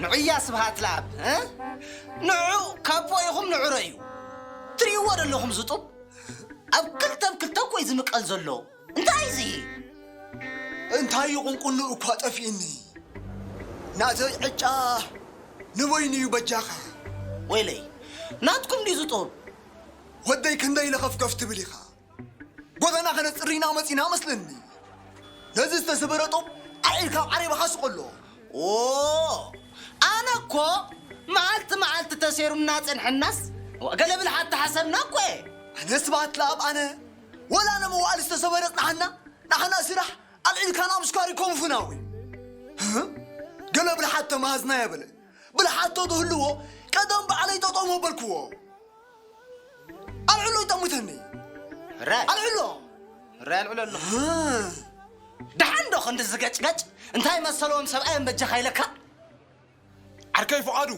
ንዑያ ስብሃት ለኣብ፣ እ? ንዑ ካቦ ኢኹም ንዑ ረዩ። ትርእይዎ ዘለኹም ዝጡብ? ኣብ ክልተ ብ ክልተ እኮ እዩ ዝምቀል ዘሎ። እንታይ እዚ? እንታይ ይቕንቁኑ እኳ ጠፊእኒ። ናተይ ዕጫ ንበይኑ እዩ በጃኻ። ወይለይ፣ ናትኩም ድዩ ዝጡብ? ወደይ ክንደይ ለኸፍከፍ ትብል ኢኻ። ጎደና ከነጽሪ ኢና መጺና መስለኒ። ነዚ ዝተሰበረ ጡብ ኣልዒልካ ኣብ ዓሬባኻ ስቐሎ። ኦ፣ ኣነ እኮ መዓልቲ መዓልቲ ተሰይሩና ጸንሐናስ፣ ገለ ብልሓት ተሓሰብና እኮ እየ። ኣነ ስብሃት ለኣብ ኣነ፣ ወላ ነመዋዕል ዝተሰበረ ጽንሓና፣ ንዓና ስራሕ ኣልዒልካ ናብ ስኳሪ ኮንፉናዊ። ህህ? ገለ ብልሓት ተማሃዝና የበለ። ብልሓት ተዝህልዎ፣ ቀደም ባዕለይ ጠጠው መበልክዎ። ኣልዕሎ ይጠሙተኒ። ራይ። ኣልዕሎ። ራይ ኣልዕሎ ኣሎ። እ። ደሓን ዶ ክንዲ ዝገጭገጭ? እንታይ መሰለዎም ሰብኣይ እምበጃኻ ኢለካ? ዓርከይ ፍቓዱ፣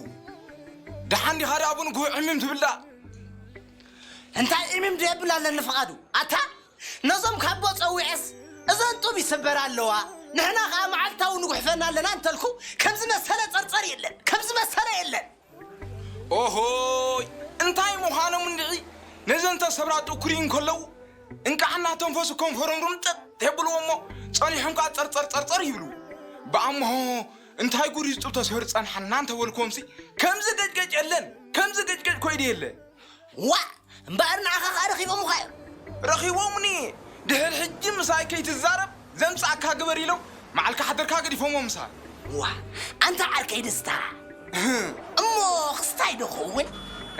ደሓን ዲኻ ደኣ ብንግሆ ዕምም ትብል ደኣ? እንታይ ዕምም ዶ የብል ኣለኒ ፍቓዱ? ኣታ ነዞም ካቦ ጸዊዐስ እዘን ጡብ ይስበራ ኣለዋ። ንሕና ኸኣ መዓልታዊ ንጉሕፈና ኣለና እንተልኩ፣ ከምዚ መሰለ ጸርጸር የለን። ከምዚ መሰለ የለን። ኦሆይ፣ እንታይ ምዃኖም እንድዒ፣ ነዘን ተሰብራ ጥኩሪ እንከለዉ፣ እንቃዕ እናተንፈሱ ከንፈሮም ርምጥጥ የብልዎ እሞ፣ ጸኒሖም ከኣ ጸርጸር ጸርጸር ይብሉ። ብኣምሆ፣ እንታይ ጉድ እዩ ዝጡብ ተሰሩ ጸንሓና እንተበልኩዎምሲ፣ ከምዚ ገጭገጭ የለን፣ ከምዚ ገጭገጭ ኮይዱ የለ። ዋእ! እምበኣር ንዓኻ ኸኣ ረኺቦምኻ እዮም። ረኺቦምኒ። ድሕሪ ሕጂ ምሳይ ከይትዛረብ ዘምጻእካ ግበር ኢሎም መዓልካ ሓደርካ ገዲፎሞ ምሳይ። ዋ፣ ኣንታ ዓርከይ ደስታ። እሞ ክስታይ ዶ ኸውን?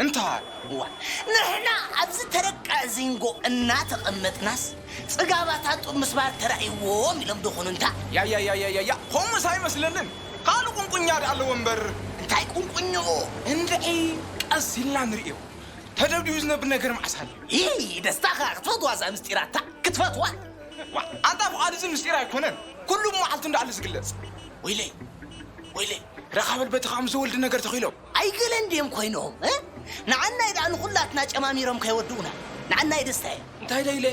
እንታይ? ዋ፣ ንሕና ኣብዚ ተረቀ ዚንጎ እናተቐመጥናስ ጽጋባታ ጡብ ምስባር ተራእይዎም ኢሎም ዶ ኾኑ እንታ? ያያያያያያ፣ ኾምስ ኣይመስለንን። ካልእ ቁንቁኛ ደኣ ኣለዎ እምበር። እንታይ ቁንቁኝኡ? እንድዒ ቀስ ኢልና ንርእዮ። ተደብዲቡ ዝነብር ነገር መዓስ ኣሎ? ይይ፣ ደስታኻ ክትፈትዋ እዛ ምስጢራታ፣ ክትፈትዋ። ዋ፣ ኣንታ ፍቓድ እዚ ምስጢር ኣይኮነን። ኩሉ ብመዓልቱ እንዳኣሉ ዝግለጽ። ወይለይ፣ ወይለይ። ረኻበል በቲ ኸኣ ምስ ዘወልድ ነገር ተኺሎም። ኣይገለን ድዮም ኮይኖም፣ እ? ንዓናይ ደኣ ንኹላትና ጨማሚሮም ከይወድኡና። ንዓናይ ደስታየ። እንታይ ደይለ?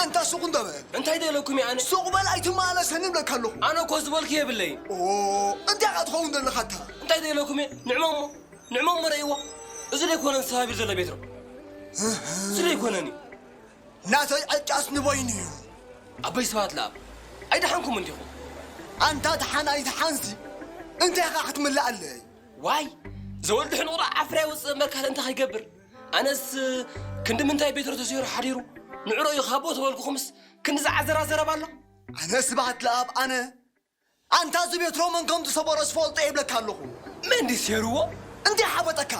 ኣንታ ሱቕ እንዶ በል። እንታይ ደይለኩም እየ ኣነ? ሱቕ በል ኣይትመላለሰኒ እብለካ ኣለኹ። ኣነ እኮ ዝበልኩ የብለይን። ኦ፣ እንታይ ኢኻ ትኸውን ዘለኻ ኣታ? እንታይ ደይለኩም እየ? ንዕሞሞ። ንዕሞሞ ረእይዎ። እዚ ደይኮነን ሰባቢር ዘሎ ቤትሮ። እዚ ደይኮነን እዩ። ናተይ ዕጫስ ንበይኑ እዩ። ኣቦይ ስብሃት ለኣብ፣ ኣይደሓንኩም እንዲኹም። ኣንታ ደሓን ኣይትሓንሲ፣ እንታይ ኢኻ ክትምልኣለይ? ዋይ፣ ዘወልድ ሕኑቕ ደኣ ዓፍራ ይውፅእ እምበር ካልእ እንታይ ከይገብር? ኣነስ ክንዲ ምንታይ ቤትሮ ተሰይሩ ሓዲሩ ንዕሮ እዩ ካብ ተበልኩኹምስ ክንዲ ዝዓዘራ ዘረባ ኣሎ? ኣነ ስብሃት ለኣብ ኣነ ኣንታ እዚ ቤትሮ መን ከም ዝሰበሮ ዝፈልጦ ይብለካ ኣለኹ። መን ድዩ ሰይርዎ? እንታይ ሓበጠካ?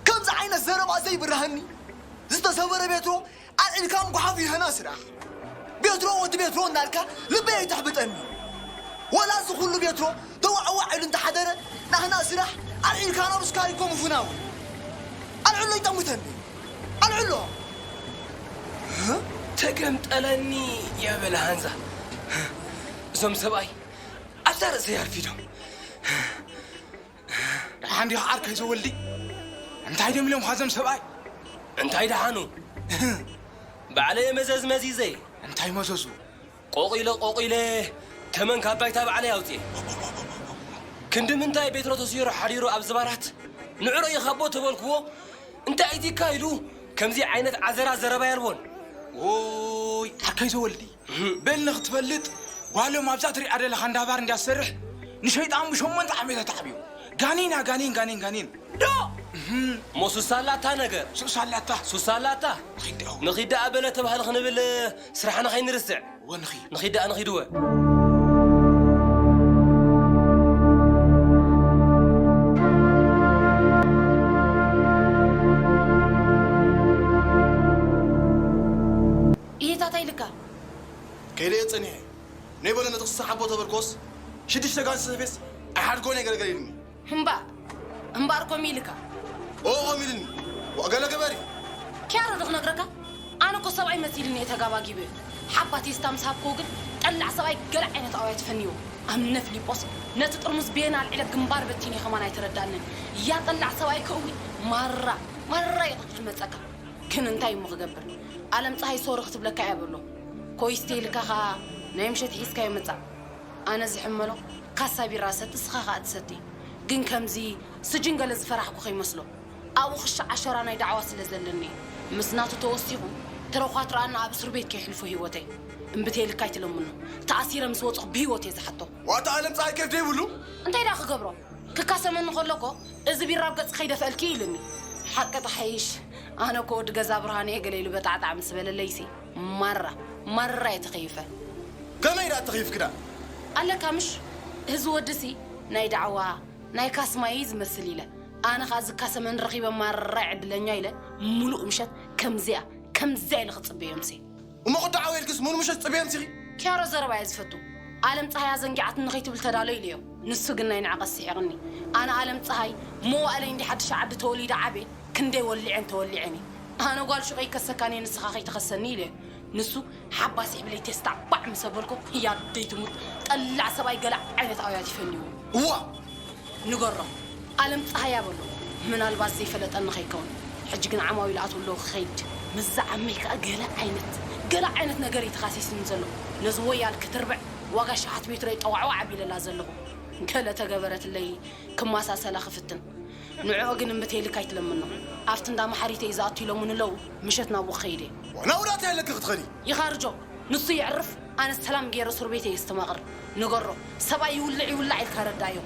ከምዚ ዓይነት ዘረባ ዘይብርሃኒ። ዝተሰበረ ቤትሮ ኣልዒልካ ምጉሓፍ እዩ ናህና ስራሕ። ቤትሮ ወዲ ቤትሮ እንዳልካ ልበይ ኣይተሕብጠኒ። ወላ እዚ ኩሉ ቤትሮ ተዋዕዋዕ ኢሉ እንተሓደረ ናህና ስራሕ ኣልዒልካ ናብ ስካሪኮ ምፉናዊ። ኣልዕሎ ይጠሙተኒ። ኣልዕሎ። ተገምጠለኒ የብል ሃንዛ። እዞም ሰብኣይ ተርእሰይ ኣርፊዶም። ደሓን ዲኻ ዓርከይ ዘወልዲ? እንታይ ድዮም ኢሎም ኻዘም ሰብኣይ? እንታይ ደሓኑ? ባዕለየ መዘዝ መዚዘ። እንታይ መዘዙ? ቆቒለ ቆቒለ ተመን ካብ ባይታ ባዕለይ ኣውፅኤ። ክንዲ ምንታይ ቤትሮ ተስይሮ ሓዲሩ ኣብ ዝባናት ንዕሮ ይኻቦ ተበልክዎ እንታይ ኢቲካ ኢሉ ከምዚ ዓይነት ዓዘራ ዘረባ ያልቦን። ኦይ ዓርከይ ዘወልዲ፣ በል ንኽትፈልጥ ጓሎም ኣብዛ ትሪኣ ዘለኻ እንዳ ባር እንዳ ትሰርሕ ንሸይጣን ብሸሞንተ ዓመታ ተዓብዩ። ጋኔን እያ፣ ጋኔን፣ ጋኔን፣ ጋኔን። ዶ እሞ ሱሳ ኣላታ ነገር። ሱሳ ኣላታ። ሱሳ ኣላታ። ንኺድ ደኣ። ንኺድ ደኣ በለ ተባህለ ክንብል ስራሕና ኸይንርስዕ። እወ ንኺድ። ንኺድ ደኣ ንኺድ እወ። ኢሂታታ ኢልካ። ከይደየ ጸኒሐ። ነይ በሎ ነቲ ክሳሕ ኣቦ ተበልኮስ ሽዱሽተ ጋን ሰፌስ ኣይሓድጎን እየ ገለገለ ኢልኒ። እምባ-፣ እምበኣር ከምኡ ኢልካ? ኦ፣ ከምኡ ኢልኒ። ዋእ፣ ገለ ግበሪ። ኪያሮ ዶ ክነግረካ? ኣነ እኮ ሰብኣይ መሲልኒ እየ ተጋባጊበ። ሓባ ቴስታ ምስ ሃብክዎ ግን ጠላዕ ሰብኣይ ገለ ዓይነት ኣውያት ፈንይዎ። ኣምነ ፊሊጶስ ነቲ ጥርሙዝ ቤና ኣልዒለ ግንባር በቲነ ከማን ኣይተረዳእንን። ያ ጠላዕ ሰብኣይ ከእዊ ማራ፣ ማራ ይቕጽል መጸካ። ግን እንታይ እሞ ክገብር? ኣለም ጸሃይ ሶሪ ክትብለካ እያ በሎ። ኮይስተ ኢልካ ኸኣ ናይ ምሸት ሒዝካዮ ምጻእ። ኣነ ዝሕመሎ ካሳ ቢራ ሰቲ፣ እስኻ ኸኣ ትሰቲ። ግን ከምዚ ስጅን ገለ ዝፈራሕኩ ከይመስሎ። ኣብኡ ክሻ ዓሸራ ናይ ዳዕዋ ስለ ዘለኒ ምስ ናቱ ተወሲኹ ተረዃትራኣና ኣብ እስር ቤት ከይሕልፎ ህይወተይ። እምብቴ ኢልካ ኣይትለምኖ። ተኣሲረ ምስ ወጽኹ ብህይወት እየ ዝሓቶ። ዋታ ኣለም ጸሃይ ኬፍ ደይብሉ? እንታይ ደኣ ክገብሮ? ክካሰመኒ ከሎ እኮ፣ "እዚ ቢራ ኣብ ገጽ ከይደፍአልኪ" ኢሉኒ። ሓቂ ተሓይሽ፣ ኣነ እኮ ወዲ ገዛ ብርሃን እየ ገለ ኢሉ በጣዕጣዕ ምስ በለለይሲ፣ ማራ፣ ማራ እየ ተኸይፈ። ከመይ ደኣ ተኸይፍኪ ደኣ? ኣለካ ምሽ፣ እዚ ወድሲ ናይ ዳዕዋ፣ ናይ ካስማይ ዝመስል ኢለ። ኣነ ኸኣ ዝካሰመኒ ረኺበ ማራ ዕድለኛ ኢለ፣ ሙሉእ ምሸት ከምዚኣ፣ ከምዚኣ ኢለ ክጽበዮ ምሴ። እሞ ክዳዓው ኢልክስ ሙሉ ምሸት ጽብየ ኣምሲኺ? ኪያሮ ዘረባ እየ ዝፈቱ። ኣለም ጸሃይ ኣዘንጊዓትኒ ንኸይትብል ተዳሎ ኢለዮ። ንሱ ግን ናይ ንዕቐት ስሒቕኒ። ኣነ ኣለም ጸሃይ መዋእለይ እንዲ ሓድሽ ዓዲ ተወሊደ ዓብየ፣ ክንደይ ወሊዐን ተወሊዐን እየ። ኣነ ጓል ሹቐይ ይከሰካን እየ ንስኻ ከይትኸሰኒ ኢለዮ። ንሱ ሓባስ ይብለይ ቴስታ ባዕ ምስ ኣበልኩ፣ ያደይ ትሙት ጠላዕ ሰብኣይ ገለ ዓይነት ኣውያት ይፈንይዎ። እዋ! ንገሮ። ኣለም ጸሃያ በሎ። ምናልባት ዘይፈለጠኒ ከይከውን። ሕጂ ግን ዓማዊል ኣትውሎ ክኸይድ። ምስዛ ዓመይ ከኣ ገለ ዓይነት፣ ገለ ዓይነት ነገር እዩ ተኻሲስኒ ዘሎ። ነዚ ወያል ክትርብዕ ዋጋ ሸሓት ሜትሮ እየ ጠዋዕዋዕ ኣቢለላ ዘለኹ። ገለ ተገበረትለይ ክመሳሰላ ክፍትን። ንዕኦ ግን እምብተይልካ ኣይትለምኖ። ኣብቲ እንዳ መሓሪተይ ዝኣቱ ኢሎምኒ ኣለዉ፣ ምሸት ናብኡ ክኸይድ እየ። ዋና ውዳት ኣለኪ ክትኸዲ። ይኻርጆ፣ ንሱ የዕርፍ፣ ኣነ ሰላም ገይረ እስር ቤት እየ ዝስተማቕር። ንገሮ፣ ሰብኣይ ይውልዕ ይውላዕ ኢልካ ረዳዮ።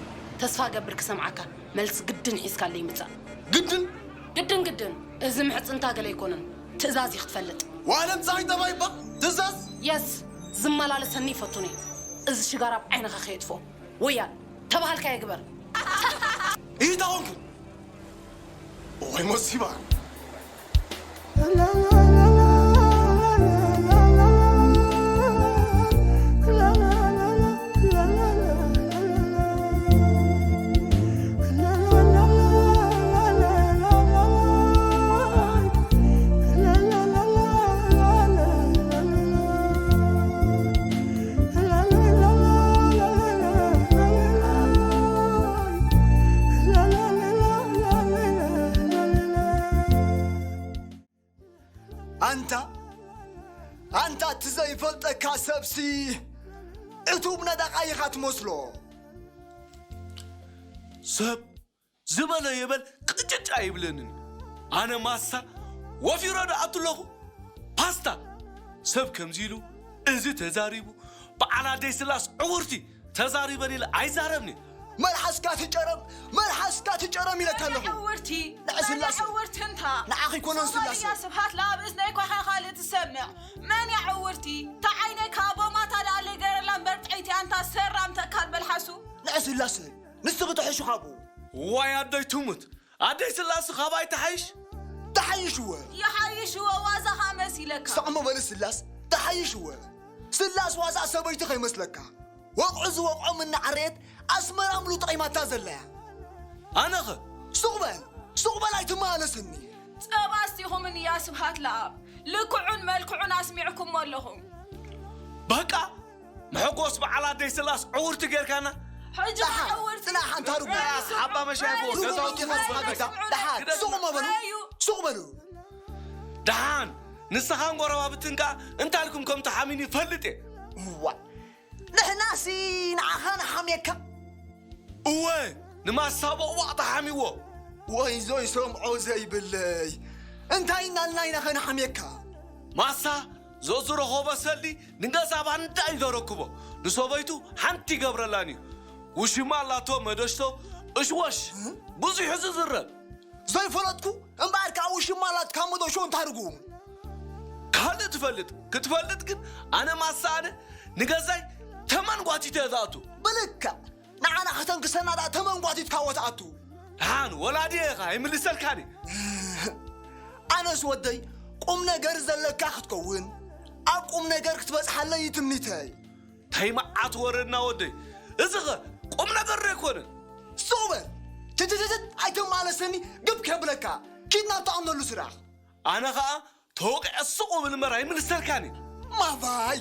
ተስፋ ገብር ክሰምዓካ፣ መልሲ ግድን ሒዝካለይ ምጻእ። ግድን? ግድን ግድን፣ እዚ ምሕጽንታ ገለ ኣይኮነን፣ ትእዛዝ እዩ ክትፈልጥ። ዋለም ጸሃይ ጠባይ እባ፣ ትእዛዝ? የስ፣ ዝመላለሰኒ ይፈቱኒ። እዚ ሽጋራ ኣብ ዓይንኻ ከየጥፍኦ። ወያል፣ ተባሃልካዮ ግበር። ኢታ ኾንክን? ኦይ ሞሲባ። ኣንታ፣ ኣንታ እቲ ዘይፈልጠካ ሰብሲ እቱብ ነዳቓ ኢኻ ትመስሎ። ሰብ ዝበለ ይበል ቅጭጭ ኣይብለንን። ኣነ ማስታ ወፊሮ ደኣ ኣለኹ። ፓስታ ሰብ ከምዚ ኢሉ፣ እዚ ተዛሪቡ፣ በዓል ኣደይ ስላስ ዕውርቲ ተዛሪበን ኢለ ኣይዛረብን። መልሓስካ ትጨረም፣ መልሓስካ ትጨረም ኢለካ ኣለኹ። ዕውርቲ፣ ንዕ ስላሰ። ዕውርቲ እንታ። ንዓኺ ኣይኮነን ሶማልያ ስላሰ። ስብሃት ለኣብ እዝነይ ኮኻ ካልእ ትሰምዕ። መን እያ ዕውርቲ? እታ ዓይነይ ካብ ኣቦማታ ደኣ ለይገረላ እምበር ጥዕይቲ ኣንታ ሰራም ተካል በልሓሱ። ንዕ ስላሰ። ንስኺ ትሕሹ ካብኡ። ዋይ ኣደይ ትሙት፣ ኣደይ ስላስ ካባይ ትሓይሽ? ትሓይሽወ። ይሓይሽወ፣ ዋዛ ኸኣ መሲለካ። ስቕ እሞ በሊ ስላስ፣ ትሓይሽወ። ስላስ ዋዛ ሰበይቲ ከይመስለካ። ወቕዑ ዝወቕዖም እናዓረየት ኣስመራ ምሉ ጠቒማታ ዘላ እያ። ኣነኸ? ስቕ በል፣ ስቕ በል ኣይትመላለሰኒ። ጸባ ኣስቲኹምኒ እያ ስብሃት ለኣብ። ልክዑን መልክዑን ኣስሚዕኩሞ ኣለኹም። በቃ፣ መሐጎስ በዓል ኣደይ ስላስ ዕውርቲ ጌርካና፣ ሕጂ ደሓን፣ ከዓወርቲ ጽናሕ፣ ኣንታ ርጉም። ርኣዩ፣ ሓባ መሻይቦ፣ ርጉም ገዛውቲ ኢኻ፣ ርጉም። ደሓን፣ ደሓን፣ ርጉም። ሱቕ በሉ፣ ርኣዩ። ሱቕ በሉ። ደሓን፣ ንስኻን ጎረባብትን ከኣ እንታይ ኢልኩም ከም ትሓምዩኒ ይፈልጥ እየ። እዋ፣ ንሕናሲ ንዓኻ ንሓምየካ። እወ፣ ንማሳ ቦቕቧቕ ተሓሚዎ። ወይ ዞይ ሰምዖ ዘይብለይ። እንታይ እናልና ኢና ኸ ንሓምየካ? ማሳ፣ ዘዝረኸቦ ሰልዲ ንገዛ ባንዳ እዩ ዘረክቦ። ንሰበይቱ ሓንቲ ይገብረላን እዩ። ውሽማ ኣላቶ መደሽቶ እሽወሽ። እ? ብዙሕ እዩ ዝዝረብ። ዘይፈለጥኩ እምበኣር ከኣ ውሽማ ኣላትካ መደሽቶ እንታይ ርጉም? ካልእ ትፈልጥ? ክትፈልጥ ግን ኣነ ማሳ ኣነ ንገዛይ ተመን ጓቲተ እየ ዝኣቱ። ብልክዕ ንዓና ከተንክሰና ደኣ ተመን ጓቲትካ ወትኣቱ። ደሓን ወላዲ ኢኻ ኣይምልሰልካን እየ። ኣነስ ወደይ ቁም ነገር ዘለካ ክትከውን ኣብ ቁም ነገር ክትበጽሓለይ እዩ ትምኒተይ። እንታይ መዓት ወረድና ወደይ። እዚኸ ቁም ነገር ዶ ኣይኮነን? ሱቕ በል። ትትትትት ኣይተማለሰኒ ግብ ከብለካ። ኪድ ናብ ትኣምነሉ ስራሕ። ኣነ ኸኣ ተወቂዐ ሱቕ ብል እምበር ኣይምልሰልካን እየ። ማባይ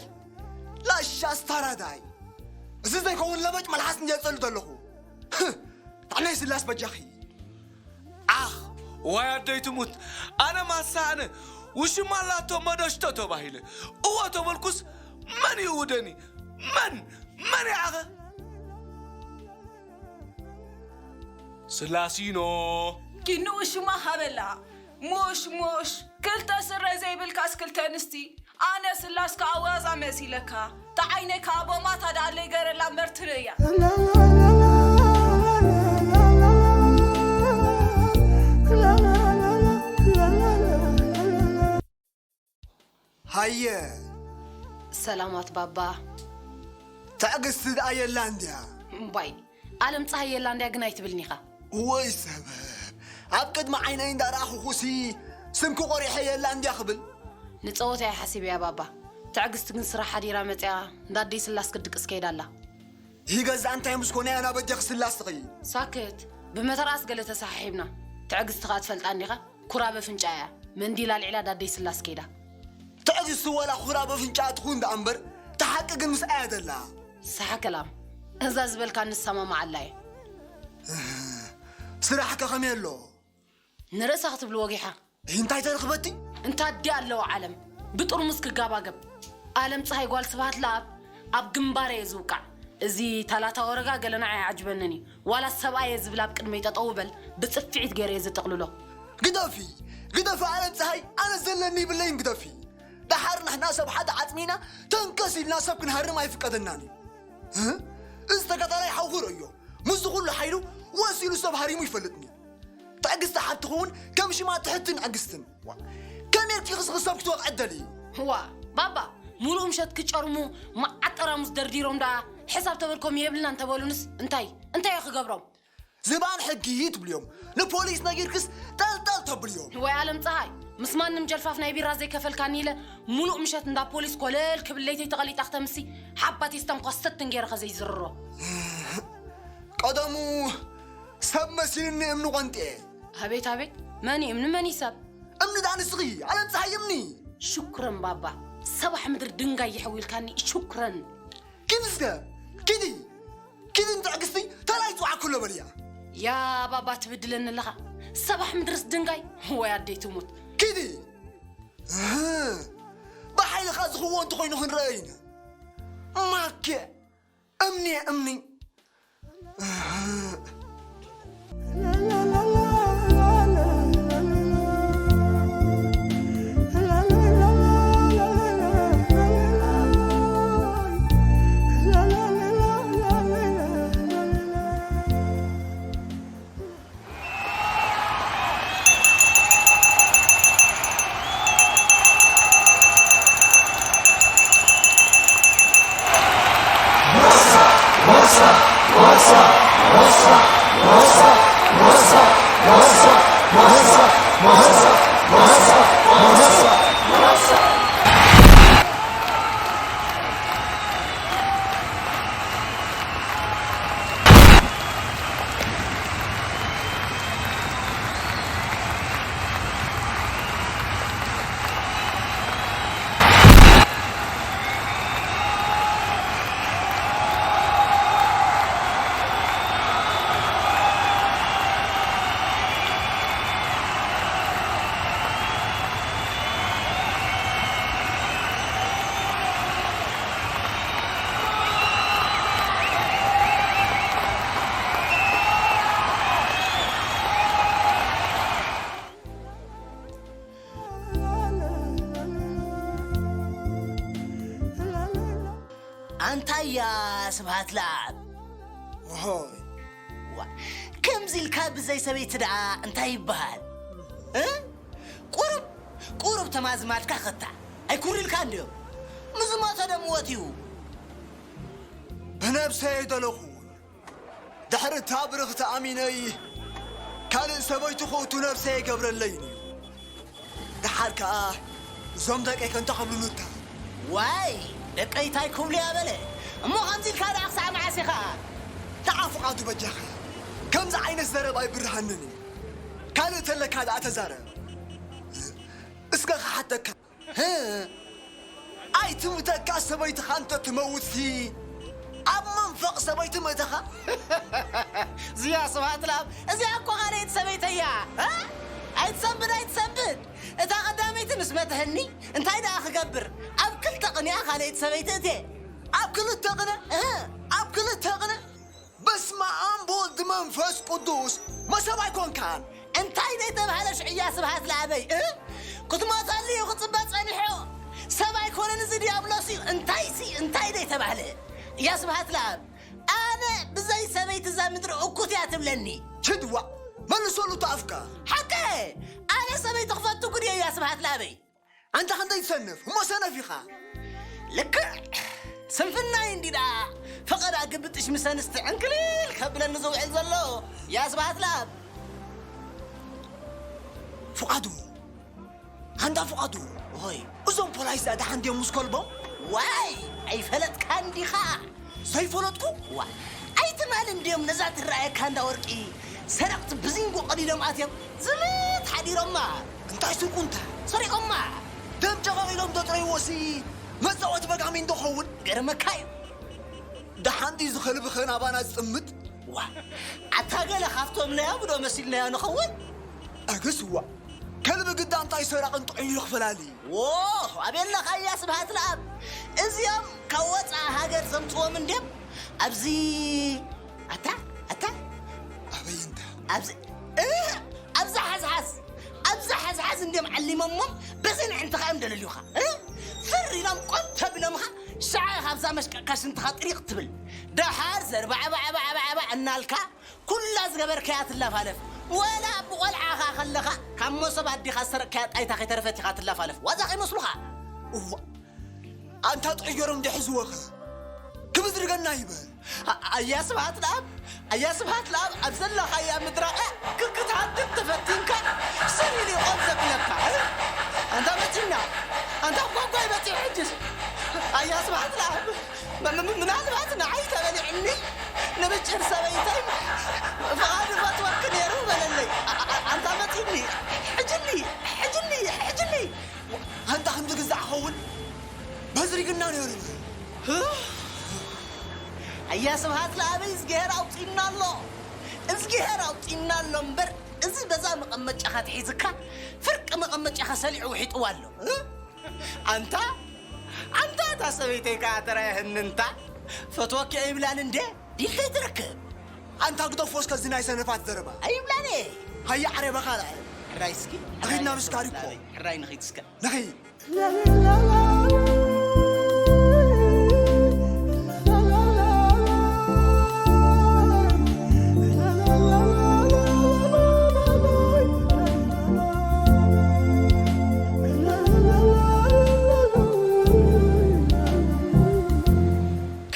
ላሻ ኣስታራዳይ። እዚ ዘይከውን ለበጭ መልሓስ እንድየ ዝጸሉ ዘለኹ። ታዕናይ ስላስ በጃኺ። ዓኽ፣ ዋይ ኣደይ ትሙት። ኣነ ማሳ ኣነ ውሽማ ኣላቶ መደሽቶ ተባሂለ። እወ ተበልኩስ መን ይውደኒ? መን? መን ይዓኸ? ስላሲኖ። ኪኑ ውሽማ ሃበላ። ሙሽ፣ ሙሽ። ክልተ ስረ ዘይብልካስ ክልተ ኣንስቲ። ኣነ ስላስ ከኣ ዋዛ መሲለካ። ተዓይነይ ከኣ ቦማታ ደኣ ለይገረላ መርትሪ እያ። ሃየ። ሰላማት ባባ። ትዕግስቲ ደኣ የላን ድያ? እምባይ፣ ኣለም ፀሃይ የላን ድያ ግን ኣይትብልኒ ኢኻ። ወይ ሰብ፣ ኣብ ቅድሚ ዓይነይ እንዳረኣኹኹሲ ስምኪ ቆሪሐ የላን ድያ ክብል? ንፀወታ እየ ሓሲበያ ባባ። ትዕግስቲ ግን ስራሕ ሓዲራ መፅያ እንዳ ኣደይ ስላስ ክድቅስ ከይዳ ኣላ። ይህ ገዛ እንታይ ምስ ኮነ እያ ናብ ኣጀኺ ስላስ ትኸይድ? ሳክት፣ ብመተርኣስ ገለ ተሰሓሒብና። ትዕግስቲ ኸኣ ትፈልጣ እንዲኻ? ኩራ በፍንጫ እያ። መንዲል ኣልዒላ ዳደይ ስላስ ከይዳ። ትዕግስቲ ወላ ኩራ በፍንጫ ትኹን ደኣ እምበር፣ እቲ ሓቂ ግን ምስኣ እያ ዘላ። ሳሓ ከላም። እዛ ዝበልካ ንሰማማዓላ እየ። ስራሕከ ከመይ ኣሎ? ንርእሳ ክትብል ወጊሓ። እንታይ ተረኽበቲ? እንታ ኣዲ ኣለዋ ዓለም። ብጥርሙዝ ክጋባገብ። ኣለም ፀሃይ ጓል ስብሃት ለኣብ ኣብ ግንባር እየ ዝውቃዕ። እዚ ታላታ ወረጋ ገለና ኣይዓጅበንን እዩ። ዋላ ሰብኣይ እየ ዝብል ኣብ ቅድመይ ጠጠው በል፣ ብፅፍዒት ገይረ እየ ዝጥቕልሎ። ግደፊ፣ ግደፊ ኣለም ፀሃይ፣ ኣነ ዘለኒ ይብለይን ግደፊ። ደሓር ንሕና ሰብ ሓደ ዓፅሚና ተንከስ ኢልና ሰብ ክንሃርም ኣይፍቀደናን እዩ። እ? እዚ ተጋዳላይ ሓውኺ ርእዮ፣ ምስዚ ኩሉ ሓይሉ ወሲሉ ሰብ ሃሪሙ ይፈልጥን እዩ። ትዕግስቲ ሓብትኺ እውን ከም ሽማ ትሕትን ዕግስትን። ዋ፣ ከመይ ኢልኪ ክስኺ ሰብ ክትወቕዒ ትደልዪ? ዋ፣ ባባ፣ ሙሉእ ምሸት ክጨርሙ መዓት ጠራሙዝ ደርዲሮም ደኣ ሕሳብ ተበልኮም የብልናን ተበሉንስ እንታይ? እንታይ እየ ክገብሮም? ዝባን ሕጊ ትብልዮም። ንፖሊስ ነጊርክስ ጠልጠል ተብልዮም። ወይ ኣለም ፀሃይ፣ ምስ ማንም ጀልፋፍ ናይ ቢራ ዘይከፈልካኒ ኢለ ሙሉእ ምሸት እንዳ ፖሊስ ኮለል ክብል ለይተይ ተቐሊጣ ክተምሲ ሓባቴ ስታንኳ ሰትን ገይረ ከዘይዝርሮ። ቀደሙ ሰብ መሲልኒ እምኒ ቆንጤ። ኣቤት ኣቤት፣ መን እዩ እምኒ መን እዩ ሰብ? እምኒ ደኣ ንስኺ፣ ኣለም ፀሃይ እምኒ። ሽኩረን ባባ፣ ሰባሕ ምድሪ ድንጋይ ይሕዊልካኒ፣ ሽኩረን። ኪዲ እስከ፣ ኪዲ፣ ኪዲ ንትዕግስቲ ተላይ ፅዋዕ ኩሎ በልያ። ያ ባባ ትብድለኒ ኣለኻ፣ ሰባሕ ምድርስ ድንጋይ፣ ወይ ኣደይ ትሙት። ኪዲ፣ እህ፣ ብሓይልኻ ዝኽዎ እንተኾይኑ ክንረአ ኢና። ማኬ፣ እምኒ እምኒ። እንታይ እያ ስብሃት ለኣብ? ኦሆይ። ዋ፣ ከምዚ ኢልካ ብዘይ ሰበይቲ ደኣ እንታይ ይበሃል? እ? ቁሩብ፣ ቁሩብ ተማዝማድካ ኸታ። ኣይኩር ኢልካ እንድዮም። ምስ ሞተ ዶ ምወት እዩ? ብነብሰይ ኣይደለኹ። ድሕሪ እታ ብርኽቲ ኣሚነይ ካልእ ሰበይቲ ክእቱ ነብሰይ ኣይገብረለይን እዩ። ደሓር ከኣ እዞም ደቀይ ከንታ ክብሉሉታ። ዋይ፣ ደቀይ ታይ ክብሉ እያ በለ። እሞ ከምዚ ኢልካ ደኣ ክሳዕ መዓስ ኢኻ? ደኣ ፍቓዱ በጃኻ። ከምዚ ዓይነት ዘረባ ኣይብርሃንን እዩ። ካልእ ተለካ ደኣ ተዛረብ። እስከ ክሓተካ። ህ! ኣይትምተካ ሰበይትኻ እንተ ትመውትሲ፣ ኣብ መንፈቕ ሰበይቲ ምእተኻ? እዚኣ ስብሃት ለኣብ፣ እዚኣ እኮ ካልኣይቲ ሰበይተይ እያ። እ? ኣይትሰንብድ፣ ኣይትሰንብድ። እታ ቀዳመይቲ ምስ መትሀኒ፣ እንታይ ደኣ ክገብር? ኣብ ክልተ ቅንያ ካልኣይቲ ሰበይቲ እትየ። ኣብ ክልተ ቅነ? እ? ኣብ ክልተ ቅነ? በስመ ኣብ ወወልድ መንፈስ ቅዱስ። መሰብ ኣይኮንካን። እንታይ ደይ ተባህለ ሽዕያ ስብሃት ለኣበይ? እ? ክትሞተሉ እዩ ክጽበ ጸኒሑ። ሰብ ኣይኮነን እዚ ዲያብሎስ እዩ። እንታይ ሲ፣ እንታይ ደይ ተባህለ? እያ ስብሃት ለኣብ። ኣነ ብዘይ ሰበይቲ እዛ ምድሪ እኩት እያ ትብለኒ። ችድዋ፣ መልሰሉ ተኣፍካ። ሓቀ! ኣነ ሰበይቲ ክፈቱ ግዲ እያ ስብሃት ለኣበይ። ኣንታ ክንደይ ትሰንፍ? እሞ ሰነፍ ኢኻ። ልክዕ ስንፍናይ እንዲ ደኣ ፈቐዳ ግብጥሽ ምስ ኣንስቲ ዕንክሊል ከብለኒ ዝውዕል ዘሎ። ያ ስብሃት ለኣብ። ፍቓዱ፣ ኣንታ ፍቓዱ። ኦይ። እዞም ፖላይስ ደኣ ደሓን ድዮም ምስ ከልቦም? ዋይ፣ ኣይፈለጥካን ዲኻ? ዘይፈለጥኩ? ዋ፣ ኣይትማል እንድዮም ነዛ ትረኣየካ እንዳ ወርቂ ሰረቕቲ ብዚንጎ ቀዲዶም ኣትዮም ዝምት ሓዲሮማ። እንታይ ስርቁ እንታ? ሰሪቖማ። ደም ጨቐቒሎም ዶ ጥረይዎሲ መጻወቲ በጋሚ እንዶ ኸውን? ገርመካ እዩ። ደሓን ድዩ እዚ ከልቢ ኸ ናባና ዝጥምት? ዋ፣ ኣታ ገለ ካብቶም ናይ ኣቡዶ መሲልናዮ ንኸውን? ኣገስዋ፣ ከልቢ ግዳ እንታይ ሰራቕን ጥዑይ እዩ ክፈላሊ። ዎ፣ ኣበይ ኣለኻያ ስብሃት ለኣብ? እዚኦም ካብ ወጻኢ ሃገር ዘምጽዎም እንድዮም። ኣብዚ፣ ኣታ፣ ኣታ። ኣበይ እንታ? ኣብዚ፣ እ፣ ኣብዚ ሓዝሓዝ፣ ኣብዚ ሓዝሓዝ እንድዮም ዓሊሞሞም፣ በዚ ንዕንትኻ እዮም ደለልዩኻ። እ? ፍር ኢሎም ቆብ ተቢሎምኻ፣ ሸዓ ኢኻ ኣብዛ መሽቀቕካ ሽንትኻ ጥሪቕ ትብል። ደሓር ዘርባዕባዕባዕባዕባዕ እናልካ፣ ኩላ ዝገበርካያ ትላፋለፍ። ወላ ብቆልዓኻ ከለኻ ካብ መሶብ ኣዴኻ ዝሰረቅካያ ጣይታ ከይተረፈት ኢኻ ትላፋለፍ። ዋዛ ከይመስሉኻ። እዋ፣ ኣንታ ጥዑይ ገይሮም ድሕዝወኸ? ክብዝርገና ይበል። ኣ-፣ ኣያ ስብሃት ለኣብ፣ ኣያ ስብሃት ለኣብ፣ ኣብ ዘለኻያ ምድራ፣ እ፣ ክክትሃድግ ተፈቲንካ፣ ስር ኢሉ ይቖም ዘብለካ፣ እ? ኣንታ መጺና፣ ኣንታ ጓጓይ በጺሑ ሕጅስ። ኣያ ስብሃት ለኣብ። ም-፣ ም-፣ ምናልባት ንዓይ ተበሊዕኒ፣ ንብጭር ሰበይተይ ፍቓዱ ፈትወኪ ነይሩ በለለይ። ኣ-፣ ኣ-፣ ኣንታ መጺኒ፣ ሕጅኒ፣ ሕጅኒ፣ ሕጅኒ። ኣንታ ከም ዝግዛዕ ኸውን በዝሪግና ነይሩ። ኣያ ስብሃት ለኣበይ እዝግሄር ኣውጺእና ኣሎ። እዝግሄር ኣውጺእና ኣሎ እምበር፣ እዚ በዛ መቐመጫኻ ተሒዝካ፣ ፍርቂ መቐመጫኻ ሰሊዑ ውሒጥዋ ኣሎ። እ? ኣንታ፣ ኣንታ እታ ሰበይተይ ከኣ ተራየህኒ እንታ፣ ፈትወኪ ኣይብላን እንዴ? ዲልከይ ትረክብ። ኣንታ ግደፎ እስከ እዚ ናይ ሰነፋት ዘረባ። ኣይብላን እየ። ሃየ ዓረባ ካልኣይ። ሕራይ እስኪ። ንኺድ ናብ ስካሪኮ። ሕራይ ንኺድ እስከ። ንኺድ።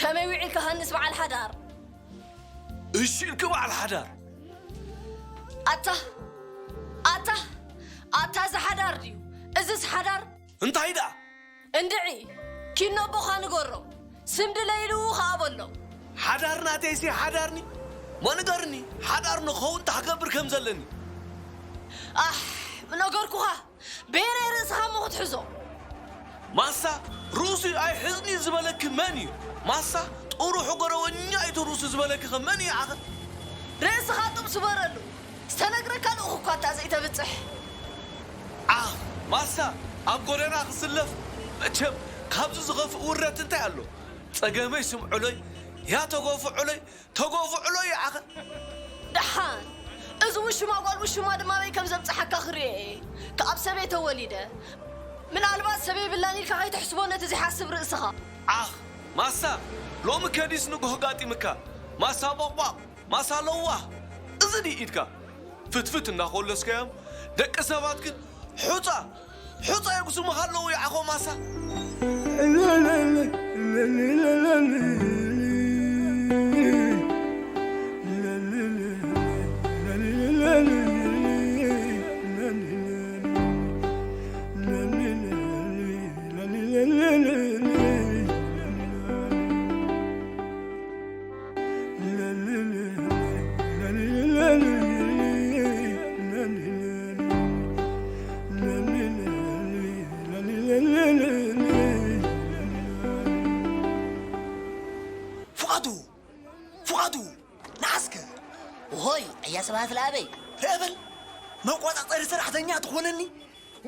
ከመይ ውዒልካ ሃንስ በዓል ሓዳር? እሺ ኢልኪ በዓል ሓዳር። ኣታ፣ ኣታ፣ ኣታ እዚ ሓዳር ድዩ? እዝስ ሓዳር? እንታይ ደኣ? እንድዒ፣ ኪኖ ኣቦኻ ንገሮ። ስም ድለይሉ ኸኣ በሎ። ሓዳር ናተይሲ ሓዳርኒ? እሞ ንገርኒ፣ ሓዳር ንኸውን እንታይ ክገብር ከም ዘለኒ? ኣሕ፣ ምነገርኩኻ። በየናይ ርእስኻ እሞ ክትሕዞ? ማሳ፣ ርእሱ ኣይሕዝኒ ዝበለኪ መን እዩ? ማሳ፣ ጥሩሑ ገረወኛ እዩ እቲ ርእሱ ዝበለኪ ኸ መን እዩ ዓኸ? ርእስኻ ጡብ ስበረሉ። ዝተነግረካ ልኡኽ እኳ እንታ ዘይተብጽሕ። ዓኽ፣ ማሳ፣ ኣብ ጎደና ክስለፍ መቸም ካብዚ ዝኸፍእ ውርደት እንታይ ኣሎ? ጸገመይ ስምዑለይ፣ ያ ተጎፍዑለይ፣ ተጎፍዑለይ ዓኸ። ደሓን፣ እዚ ውሽማ ጓል ውሽማ ድማ ኣበይ ከም ዘብጽሓካ ክርእዮ እየ። ካብ ሰበይ ተወሊደ። ምናልባት ሰብ የብላን ኢልካ ከይትሕስቦ ነቲ ዘይሓስብ ርእስኻ። ዓኽ፣ ማሳ፣ ሎሚ ከዲስ ንግሆ ጋጢምካ። ማሳ ቦቕቧቕ፣ ማሳ ለዋህ። እዚ ድዩ ኢድካ? ፍትፍት እናኾለስካዮም፣ ደቂ ሰባት ግን ሑጻ፣ ሑጻ የጉስሙኻ ኣለዉ ይዓኾ ማሳ። ፍቓዱ! ፍቓዱ! ንዓስከ! ሆይ፣ ኣያ ስብሃት ለኣበይ! ርአ በል! መቆጻጸሪ ሰራሕተኛ ትኾነኒ?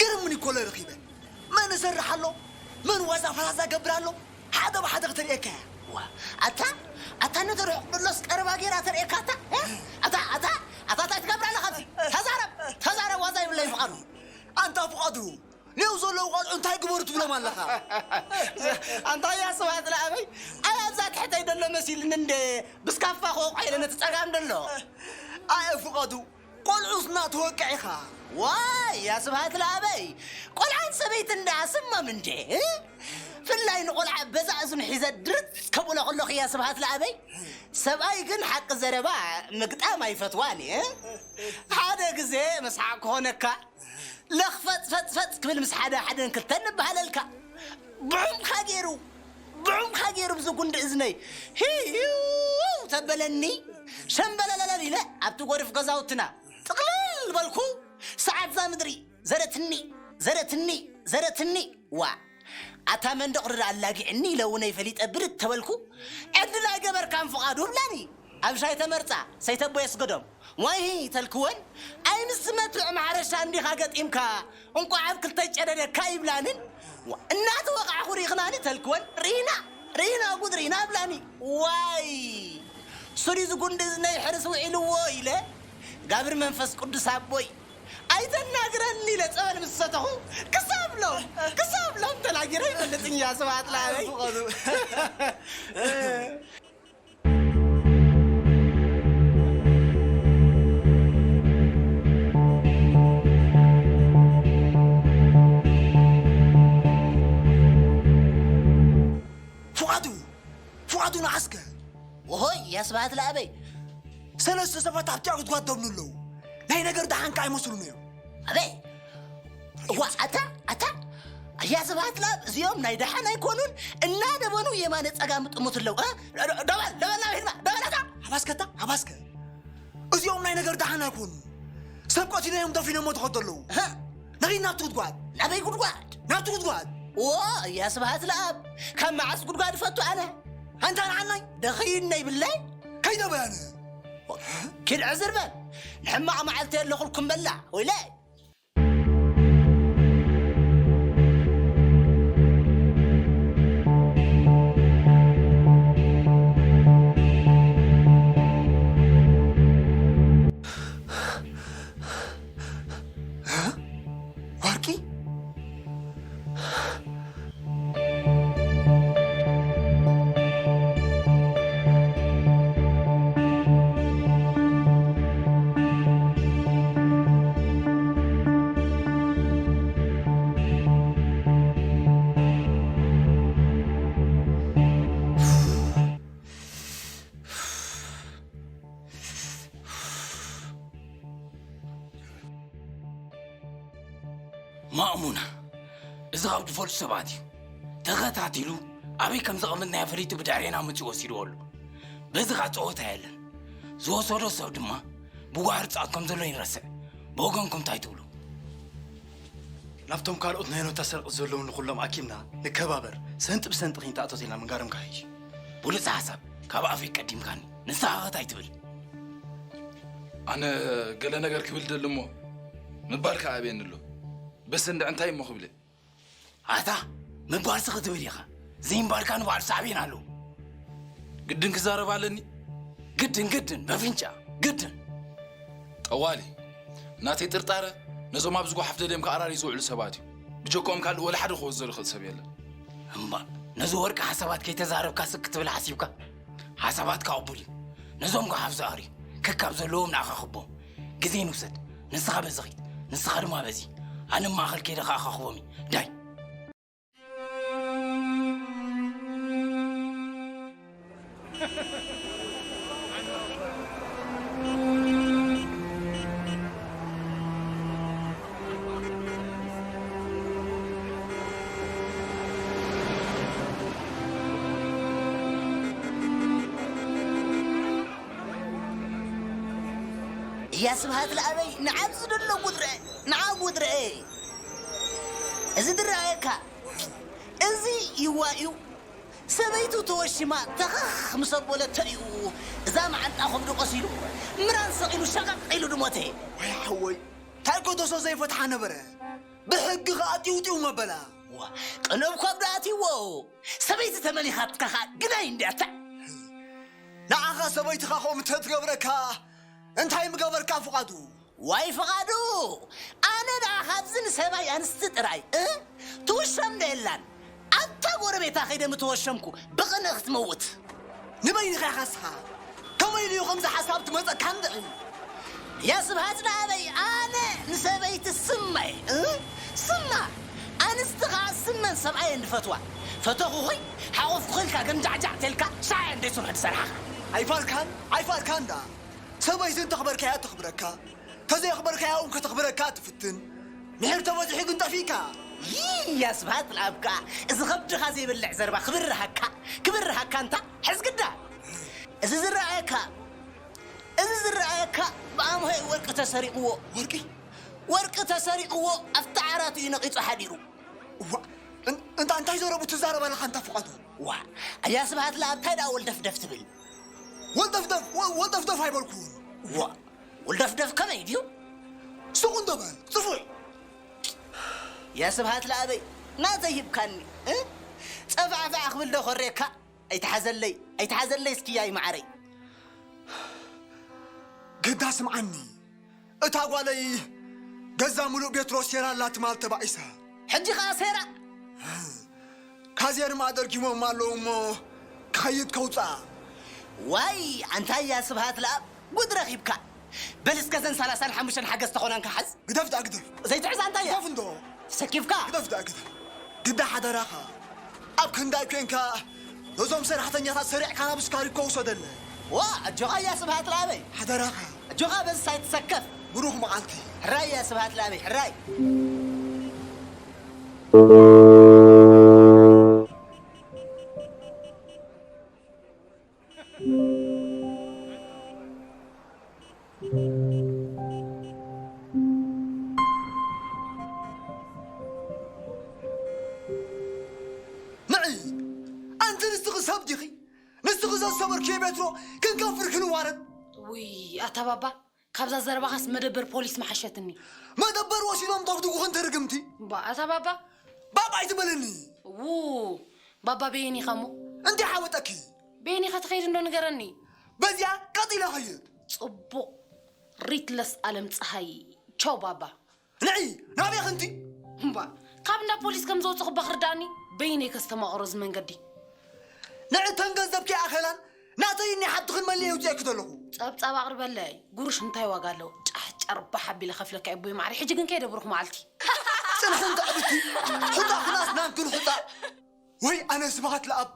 ግርም ምን ይኮሎ ረኺበ። መን እሰርሕ ኣሎ? መን ዋዛ ፈዛዛ ገብር ኣሎ? ሓደ ብሓደ ክተርእየካ እያ። ዋ፣ ኣታ፣ ኣታ ነቲ ርሑቕ ብሎስ ቀረባ ጌራ ተርእየካ ኣታ? እ? ኣታ፣ ኣታ፣ ኣታ እንታይ ትገብር ኣለኻ ኣብዚ? ተዛረብ፣ ተዛረብ ዋዛ ይብለይ ፍቓዱ። ኣንታ ፍቓዱ፣ ኔው ዘለዉ ቆልዑ እንታይ ግበሩ ትብሎም ኣለኻ? ኣንታ ያ ስብሃት ለኣበይ፣ ኣይ ኣብዛ ትሕተይ ደሎ መሲልኒ እንደ ብስካፋ ክወቕዖ ኢለ ነቲ ጸጋም ደሎ። ኣየ ፍቓዱ፣ ቆልዑስ እናተወቅዕ ኢኻ። ዋይ፣ ያ ስብሃት ለኣበይ፣ ቆልዓን ሰበይትን ደኣ ስሞም እንዴ? እ? ፍላይ ንቆልዓ በዛ እዝኑ ሒዘ ድርት ከብሎ ከለኹ፣ ያ ስብሃት ለኣበይ፣ ሰብኣይ ግን ሓቂ ዘረባ ምግጣም ኣይፈትዋን እየ። ሓደ ግዜ ምስሓቅ ክኾነካ፣ ለኽ ፈጽ ፈጽ ፈጽ ክብል ምስ ሓደ ሓደን ክልተን ንበሃለልካ። ብዑምካ ገይሩ፣ ብዑምካ ገይሩ ብዚ ጉንዲ እዝነይ፣ ሂው ተበለኒ። ሸምበለለለል ኢለ ኣብቲ ጎርፍ ገዛውትና ጥቕልል በልኩ። ሰዓት እዛ ምድሪ ዘረትኒ፣ ዘረትኒ፣ ዘረትኒ። ዋ፣ ኣታ መንደቕ ርዳ ኣላጊዕኒ ኢለ እውን ኣይፈሊጠ ብርት ተበልኩ። ዕድል ኣይገበርካን ፍቓዱ ብላኒ። ኣብ ሻይ ተመርጻ ሰይተቦ የስገዶም። ዋይ ተልክወን፣ ኣይ ምስ ዝመትዕ ማሕረሻ እንዲኻ ገጢምካ፣ እንቋዕ ኣብ ክልተ ጨደደካ ይብላንን። ዋ፣ እናተወቃዕኹ ርኢኽናኒ ተልክወን፣ ርኢና፣ ርኢና፣ ጉድ ርኢና ብላኒ። ዋይ! ሱሪ ዝጉንዲ እዝነይ ሕርስ ውዒልዎ ኢለ፣ ጋብር መንፈስ ቅዱስ ኣቦይ፣ ኣይተናግረኒ ኢለ ጸበል ምስ ሰተኹ፣ ክሳብ ሎም፣ ክሳብ ሎም ተናጊረ ይፈልጥን እያ ስብሃት ለኣበይ። ፍቓዱ። ፍቓዱ! ፍቓዱ ንዓስከ! ወሆይ፣ ያ ስብሃት ለኣበይ! ሰለስተ ሰባት ኣብቲ ጉድጓድ ደብኑ ኣለዉ። ናይ ነገር ደሓንካ ኣይመስሉን እዮም። ኣበይ? እዋ፣ ኣታ፣ ኣታ! ኣያ ስብሃት ለኣብ፣ እዚኦም ናይ ደሓን ኣይኮኑን። እናደበኑ የማነ ጸጋም ጥሙት ኣለዉ። እ? ደ-፣ ደ-፣ ደበል፣ ደበል ናብ ህድማ፣ ደበል ኣታ! ሃባስከታ፣ ሃባስከ! እዚኦም ናይ ነገር ደሓን ኣይኮኑን። ሰብ ቀቲሎም እዮም ደፊኖሞ ዝኸዱ ኣለዉ። እህ። ንኺድ ናብቲ ጉድጓድ። ናበይ ጉድጓድ? ናብቲ ጉድጓድ። ዎ፣ ያ ስብሃት ለኣብ፣ ካብ መዓስ ጉድጓድ እፈቱ ኣነ? ኣንታ ንዓናይ? ደኸይን ናይ ብላይ? ከይደ በያነ። ኪድ ዕዝር በል። ንሕማቕ መዓልቲ የለኹልኩም በላ፣ ወይለይ። ወርቂ? ማእሙና፣ እዚ ካብ ዝፈልጡ ሰባት እዩ። ተኸታቲሉ ኣበይ ከም ዘቐመጥናዮ ፈሊጡ ብድሕሬና መጺኡ ወሲድዎ ኣሎ። በዚ ኸኣ ጸወታ የለን። ዝወሰዶ ሰብ ድማ ብጓህሪ ጻት ከም ዘሎ ይንረስዕ። ብወገንኩም እንታይ ትብሉ? ናብቶም ካልኦት ናይ ኖታ ሰርቂ ዘለዉ ንኹሎም ኣኪብና ንከባበር፣ ሰንጢ ብሰንጢ ክንተኣቶት ኢልና ምንጋሮም ክሓይሽ። ብሉጽ ሓሳብ፣ ካብ ኣፈይ ቀዲምካኒ። ንስኻ ኸ እንታይ ትብል? ኣነ ገለ ነገር ክብል ደሊ እሞ ምባል ከኣ ኣብየኒ ኣሎ። በስ እንድዒ እንታይ እሞ ክብል እየ? ኣታ፣ ምባልሲ ክትብል ኢኻ። ዘይምባልካ ንባዕሉ ሳዕቤን ኣለዎ። ግድን ክዛረብ ኣለኒ? ግድን፣ ግድን፣ በፍንጫ፣ ግድን። ጠዋሊ፣ ናተይ ጥርጣረ፣ ነዞም ኣብዚ ጓሓፍ ደልዮም ክኣራርዩ ዝውዕሉ ሰባት እዩ። ብጀክኦም ካልእ ወላ ሓደ ክወስዶ ዝኽእል ሰብ የለን። እምባ፣ ነዚ ወርቂ ሓሳባት ከይተዛረብካ ስቅ ክትብል ሓሲብካ? ሓሳባትካ ቅቡል እዩ። ነዞም ጓሓፍ ዝኣርዩ ከካብ ዘለዎም ንኣኻ ክቦም። ግዜ ንውሰድ። ንስኻ በዚ ኺድ፣ ንስኻ ድማ በዚ። ኣነ ማእኸል ከይደ ከኣ ከኽቦም እዩ። ዳይ። እያ ስብሃት ለኣበይ ንዓብ ዝደሎ ጉድረ ንዓ ጉድረ እዚ ድረኣየካ እዚ ይዋ እዩ። ሰበይቱ ተወሽማ ተኸኽ ምስ ኣበለቶ እዩ እዛ መዓንጣ ከብዱ ቀሲሉ ምራን ሰቒሉ ሸቐቕ ኢሉ ድሞተ። ወይ ሓወይ፣ ታይኮ ተሶ ዘይፈትሓ ነበረ። ብሕጊ ኸኣ ጢውጢው መበላ። ዋ፣ ቅንብ ከብዱ ኣትይዎ። ሰበይቲ ተመሊኻትካ ኸኣ ግናይ እንድያታ። ንዓኻ ሰበይትኻ ከምኡ እንተትገብረካ እንታይ ምገበርካ ፍቓዱ? ዋይ ፍቓዱ፣ ኣነ ደኣ ካብዚ ንሰብኣይ ኣንስቲ ጥራይ እ ትውሸም ዶ የላን? ኣብታ ጎረቤታ ከይደ ምተወሸምኩ ብቕንኢ ክትመውት። ንበይንኻ ኢኻ እስኻ። ከመይ ኢሉ እዩ ከምዚ ሓሳብ ትመጸካ እንድዒ? ያ ስብሃት ንኣበይ ኣነ ንሰበይቲ ስመይ እ ስማ ኣንስቲ ኸዓ ስመን ሰብኣየን ንፈትዋ። ፈተኹ ኾይ ሓቆፍኩ ኽልካ ገምጃዕጃዕ ተልካ ሻዕያ እንደ ስርሑ ዝሰርሓኻ። ኣይፋልካን ኣይፋልካን ደኣ። ሰበይቲ እንተኽበርካያ ተኽብረካ፣ ተዘይኽበርካያ እውን ከተኽብረካ ትፍትን። ምሒር ተበዚሑ ግን ጠፊእካ። ይያ ስብሃት ለኣብካ፣ እዚ ኸብድኻ ዘይበልዕ ዘረባ ክብርሃካ፣ ክብርሃካ እንታ ሕዝግዳ። እዚ ዝረኣየካ፣ እዚ ዝረኣየካ ብኣምሆይ ወርቂ ተሰሪቕዎ። ወርቂ? ወርቂ ተሰሪቕዎ ኣብቲ ዓራቱ እዩ ነቒጹ ሓዲሩ። እዋ፣ እን-፣ እንታ እንታይ ዘረቡ ትዛረብ ኣለኻ እንታ ፍቓዱ? ዋ፣ ኣያ ስብሃት ለኣብ እንታይ ደኣ ወልደፍደፍ ትብል? ወልደፍደፍ፣ ወ-፣ ወልደፍደፍ ኣይበልኩን። ዋ፣ ወልደፍደፍ ከመይ ድዩ? ስቕ እንዶ በል፣ ጽፉዕ። ያ ስብሃት ለኣበይ፣ ናተይ ሂብካኒ፣ እ? ጸፋዕፋዕ ክብል ዶ ኮሬካ? ኣይትሓዘለይ፣ ኣይትሓዘለይ እስኪ ያይ መዓረይ። ግዳ ስምዓኒ፣ እታ ጓለይ ገዛ ሙሉእ ቤትሮ ሴራ ኣላ ትማል ተባኢሳ። ሕጂ ኸኣ ሴራ? ካዜርማ ደርጊሞም ኣለዉ እሞ ክኸይድ ከውፅኣ። ዋይ፣ ኣንታ እያ ስብሃት ለኣብ ጉድ ረኺብካ። በል እስከ ዘን ሰላሳን ሓሙሽተን ሓገዝ ተኾናንካ ሓዝ። ግደፍ ደኣ ግደፍ። ዘይትሕዝ ኣንታ እያ። ግደፍ እንዶ። ተሰኪፍካ። ግደፍ ደኣ ግደፍ። ግዳ ሓደራኻ። ኣብ ክንዳይ ኮንካ ነዞም ሰራሕተኛታት ሰሪዕካ ናብ ስካሪኮ ውሰደለ። ዋ፣ ኣጆኻ እያ ስብሃት ለኣበይ። ሓደራኻ። ኣጆኻ በዚ ሳይት ሰከፍ። ብሩኽ መዓልቲ። ሕራይ እያ ስብሃት ለኣበይ፣ ሕራይ። ንዒ፣ ኣንቲ ንስኺ ሰብ ዲኺ? ንስኺ ዘዝሰበርክዮ ቤትሮ ክንከፍር ክንዋረድ? ውይ፣ ኣታ ባባ፣ ካብዛ ዘረባኻስ መደበር ፖሊስ ምሓሸትኒ። መደበር ወሲዶም ደጉድጉኽን ትርግምቲ። እምባ፣ ኣታ ባባ። ባባ ኣይትበልኒ። ው፣ ባባ በየን ኢኻ እሞ? እንታይ ሓወጠኪ? በየን ኢኻ ትኸይድ እንዶ ንገረኒ። በዚያ ቀጥ ኢለ ኸይድ። ጽቡቕ። ሪትለስ ኣለም ጸሃይ። ቻው ባባ። ንዒ፣ ናበይ ኸንቲ? እምባ፣ ካብ እንዳ ፖሊስ ከም ዝወጽኹ ባኽ ርዳእኒ። በይነይ ከስተማቕሮ እዚ መንገዲ። ንዕተን ገንዘብኪ ኣኸላን ናተይ እኒ ሓብትኽን መለየ ውፅኤኪ ዘለኹ። ጸብጻብ ኣቕርበለይ። ጉሩሽ እንታይ ዋጋ ኣለዎ? ጫሕ ጨርባሕ ኣቢለ ከፍለካ እየ ኣቦይ ማዕሪ። ሕጂ ግን ከይደ ብሩኽ መዓልቲ። ጽንሕን ትዕብቲ። ሑጣ ክናስ ናንክን ሑጣ። ወይ ኣነ ስብሃት ለኣብ።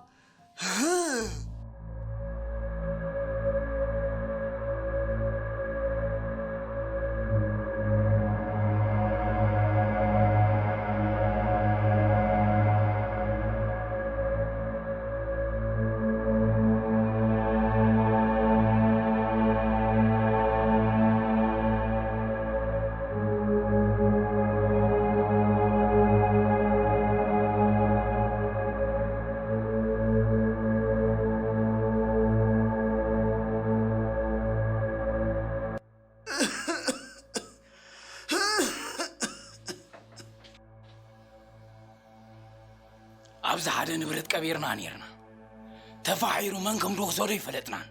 ኣብዚ ሓደ ንብረት ቀቢርና ነይርና። ተፋሒሩ መን ከም ዝወሰዶ ኣይፈለጥናን።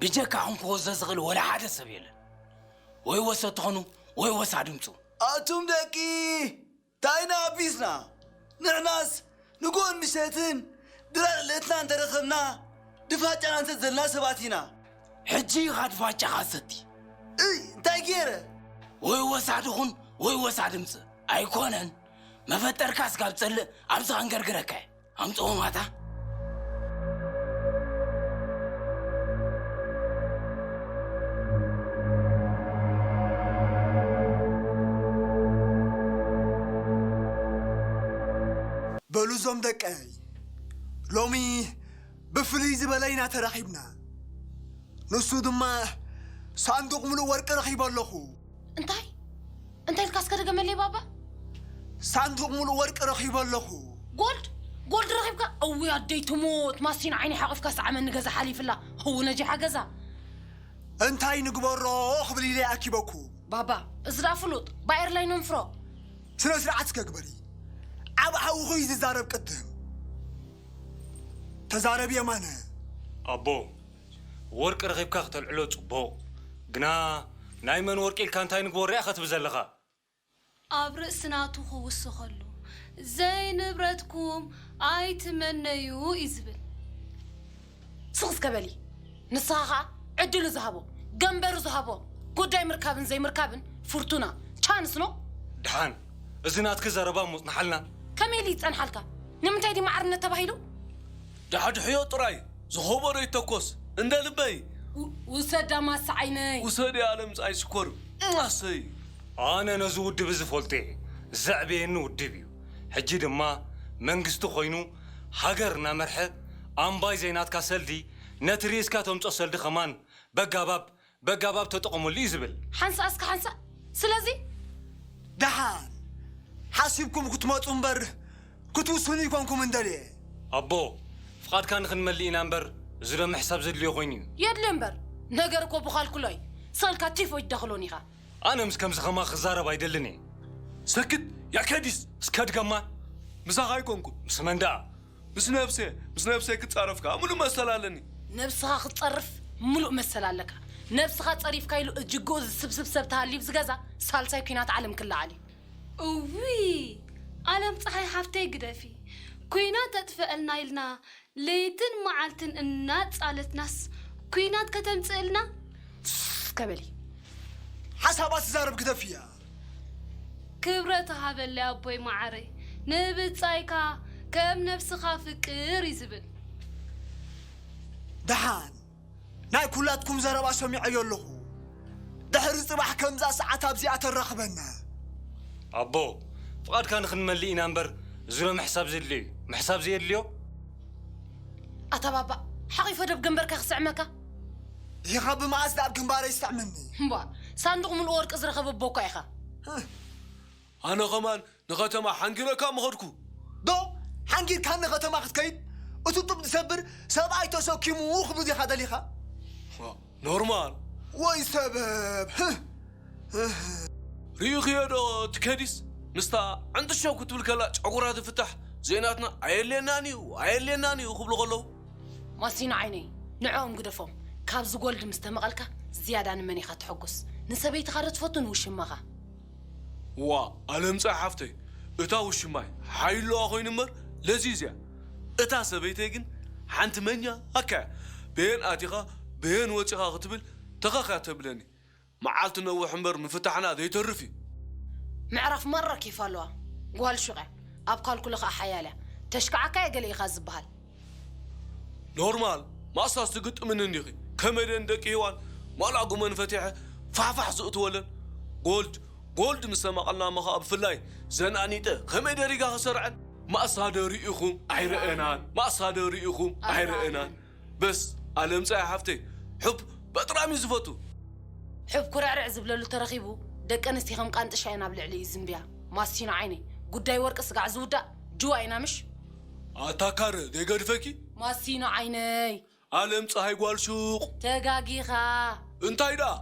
ብጀካኹም ክወስዶ ዝኽእል ወላ ሓደ ሰብ የለን። ወይ ወሰድቲ ኹኑ ወይ ወሳዲ ምጹ። ኣቱም ደቂ፣ ታይና ኣቢስና? ንሕናስ ንግሆን ምሸትን ድራር ልእትና እንተረኸብና ድፋጫና ንሰቲ ዘለና ሰባት ኢና። ሕጂ ኢኻ ድፋጫኻ ትሰቲ። እይ፣ እንታይ ገይረ? ወይ ወሳዲ ኹን ወይ ወሳዲ ምጽእ። ኣይኮነን። መፈጠርካ እስካብ ጸልእ ኣብዚ ከንገርግረካ እየ። ኣምጽኦ ማታ። በሉ እዞም ደቀይ፣ ሎሚ ብፍልይ ዝበለ ኢና ተራኺብና። ንሱ ድማ ሳንዱቕ ምሉእ ወርቂ ረኺበ ኣለኹ። እንታይ? እንታይ ኢልካ እስከ ደገመለይ ባባ? ሳንዱቕ ሙሉእ ወርቂ ረኺበ ኣለኹ። ጎልድ? ጎልድ ረኺብካ? እውይ ኣደይ ትሞት፣ ማሲና ዓይኒ ሓቒፍካ ሰዓመኒ ገዛ ሓሊፍላ። ህው ነጂሓ ገዛ። እንታይ ንግበሮ ክብል ኢለ ኣኪበኩ። ባባ፣ እዚ ደኣ ፍሉጥ፣ ብኣየር ላይ ነንፍሮ። ስነ ስርዓት እስከ ግበሪ። ዓብ ሓውኹ እዩ ዝዛረብ ቅድም። ተዛረብ የማነ። ኣቦ፣ ወርቂ ረኺብካ ክተልዕሎ ጽቡቕ። ግና ናይ መን ወርቂ ኢልካ እንታይ ንግበሮ ኢኻ ክትብል ዘለኻ? ኣብ ርእሲ ናቱ ክውስኸሉ፣ ዘይንብረትኩም ኣይትመነዩ እዩ ዝብል። ስቕ እስከ በሊ። ንስኻ ኸኣ ዕድሉ ዝሃቦ፣ ገንበሩ ዝሃቦ፣ ጉዳይ ምርካብን ዘይምርካብን ፍርቱና፣ ቻንስ ኖ። ደሓን፣ እዚ ናትኪ ዘረባ ምጽንሓልና። ከመይ ኢሉ ይጸንሓልካ? ንምንታይ ድዩ ማዕርነት ተባሂሉ? ዳሕድሕዮ ጥራይ፣ ዝኸበዶ ይተኮስ፣ እንደ ልበይ። ው-፣ ውሰዳ ማሳ ዓይነይ። ውሰዲ ኣለም ጻይ ሽኮር። እሰይ። ኣነ ነዚ ውድብ እዚ ፈልጦ እየ። ዘዕበየኒ ውድብ እዩ። ሕጂ ድማ መንግስቲ ኮይኑ ሃገር እናመርሐ ኣምባይ ዘይናትካ ሰልዲ ነቲ ርእስካ ተምጾ ሰልዲ ከማን በጋባብ በጋባብ ተጠቐመሉ እዩ ዝብል። ሓንሳእ እስከ ሓንሳእ። ስለዚ ደሓን ሓሲብኩም ክትመጹ እምበር ክትውስኑ ኢኮንኩም እንደልየ። ኣቦ፣ ፍቓድካ ንኽንመልእ ኢና እምበር፣ እዚ ዶ ምሕሳብ ዘድልዮ ኮይኑ እዩ? የድልዮ እምበር፣ ነገር እኮ ብኻልኩሎ እዩ። ሰልካ ቲፎይድ ዳኽሎን ኢኻ። ኣነ ምስ ከምዚ ከማ ክዛረብ ኣይደልን እየ። ሰክት፣ ያ ከዲስ፣ እስከ ድገማ። ምሳኻ ኣይኮንኩ። ምስ መን ደኣ? ምስ ነብሰ፣ ምስ ነብሰ ክጻረፍ ከኣ ምሉእ መሰል ኣለኒ። ነብስኻ ክትጸርፍ ምሉእ መሰል ኣለካ። ነብስኻ ጸሪፍካ ኢሉ እጅግኡ ዝስብስብ ሰብ ተሃልዩ ኣብዚ ገዛ፣ ሳልሳይ ኲናት ዓለም ክለዓል እዩ። እውይ፣ ኣለም ጸሓይ ሓፍተይ ግደፊ። ኲናት ተጥፍአልና ኢልና ለይትን መዓልትን እናጻለትናስ ኲናት ከተምጽእልና? እስከ በሊ። ሓሳባት ትዛረብ ግደፍያ። ክብረት ሃበለይ ኣቦይ መዓረይ፣ ንብጻይካ ከም ነብስኻ ፍቅር እዩ ዝብል። ደሓን ናይ ኩላትኩም ዘረባ ሰሚዐዮ ኣለኹ። ድሕሪ ጽባሕ ከምዛ ሰዓት ኣብዚኣ ተራኽበና። ኣቦ፣ ፍቓድካ ንኽንመልእ ኢና እምበር፣ እዚ ዶ ምሕሳብ ዘድልዮ እዩ? ምሕሳብ ዘየድልዮ? ኣታ ባባ፣ ሓቒፈ ዶ ኣብ ግንባርካ ክስዕመካ? ኢኻ ብመዓስ ደኣ ኣብ ግንባረይ ዝስዕመኒ? እምባ፣ ሳንዱቕ ምሉእ ወርቂ ዝረኸበ ኣቦ እኳ ኢኻ። ኣነ ኸማን ንኸተማ ሓንጊረካ ምኸድኩ። ዶ ሓንጊርካኒ ኸተማ ክትከይድ? እቲ ጡብ ዝሰብር ሰብኣይ ተሰኪሙ ክብሉ ዲኻ ደሊኻ? ኖርማል። ወይ ሰበብ። ርኢኽዮ ዶ እቲ ከዲስ? ምስታ ዕንጥሸው ክትብል ከላ ጨጉራ ትፍታሕ ዘይናትና ኣየድልየናን እዩ፣ ኣየድልየናን እዩ ክብሉ ከለዉ። ማሲኖ ዓይነይ፣ ንዕኦም ግደፎም። ካብዚ ጎልድ ምስ ተመቐልካ ዝያዳ ንመን ኢኻ ተሐጉስ? ንሰበይትኻ ዶ ትፈቱ ንውሽማኻ? ዋ፣ ኣለምፀ ሓፍተይ፣ እታ ውሽማይ ሓይልዋ ኮይኑ እምበር ለዚዝ እያ። እታ ሰበይተይ ግን ሓንቲ መኛ ኣካያ። በየን ኣቲኻ በየን ወፂኻ ክትብል ተኸኽያ ተብለኒ። መዓልቲ ነውሕ እምበር ምፍታሕና ዘይተርፍ እዩ። ምዕራፍ መረር ኬፍ ኣለዋ። ጓል ሹቕ እያ። ኣብ ካልኩለ ኸዓ ሓያል እያ። ተሽክዓካ እየ ገለ ኢኻ ዝበሃል። ኖርማል፣ ማእሳስ ትግጥምኒ እንዲኺ። ከመይ ደን ደቂ ሂዋን ማልኣ ጉመን ፈቲሐ ፋሕፋሕ ዝእትወለን። ጎልድ፣ ጎልድ ምስ ተማቐልና እሞ ኸኣ ብፍላይ ዘን ኣኒጠ ከመይ ደሪጋ ክሰርዐን። ማእሳ ዶ ርኢኹም ኣይረኣናን፣ ማእሳ ዶ ርኢኹም ኣይረኣናን። በስ ኣለምፀ ሓፍተይ፣ ሑብ በጥራም እዩ ዝፈቱ። ሑብ ኩርዕርዕ ዝብለሉ ተረኺቡ፣ ደቂ ኣንስትዮ ከም ቃንጥሻ እየን ኣብ ልዕሊኡ ዝንብያ። ማሲኖ ዓይነይ፣ ጉዳይ ወርቂ ስጋዕ ዝውዳእ ጅዋ ኢና ምሽ? ኣታ ካረ ዘይገድፈኪ? ማሲኖ ዓይነይ። ኣለም ፀሃይ ጓል ሹቕ። ተጋጊኻ። እንታይ ደኣ?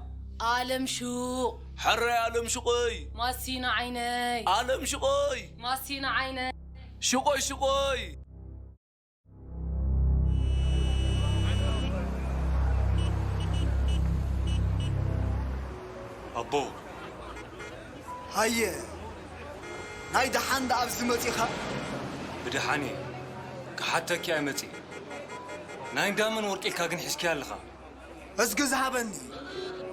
ኣለም ሹቕ። ሕራይ ኣለም ሹቐይ። ማሲኖ ዓይነይ። ኣለም ሹቐይ። ማሲኖ ዓይነይ። ሹቐይ ሹቐይ። ኣቦ። ሃየ፣ ናይ ደሓን ደኣ ኣብዚ መጺኻ? ብድሓን እየ። ክሓተኪ ኣይመጽእ። ናይ እንዳመን ወርቂ ኢልካ ግን ሒዝኪያ ኣለኻ? እዝጊ ዝሃበኒ፣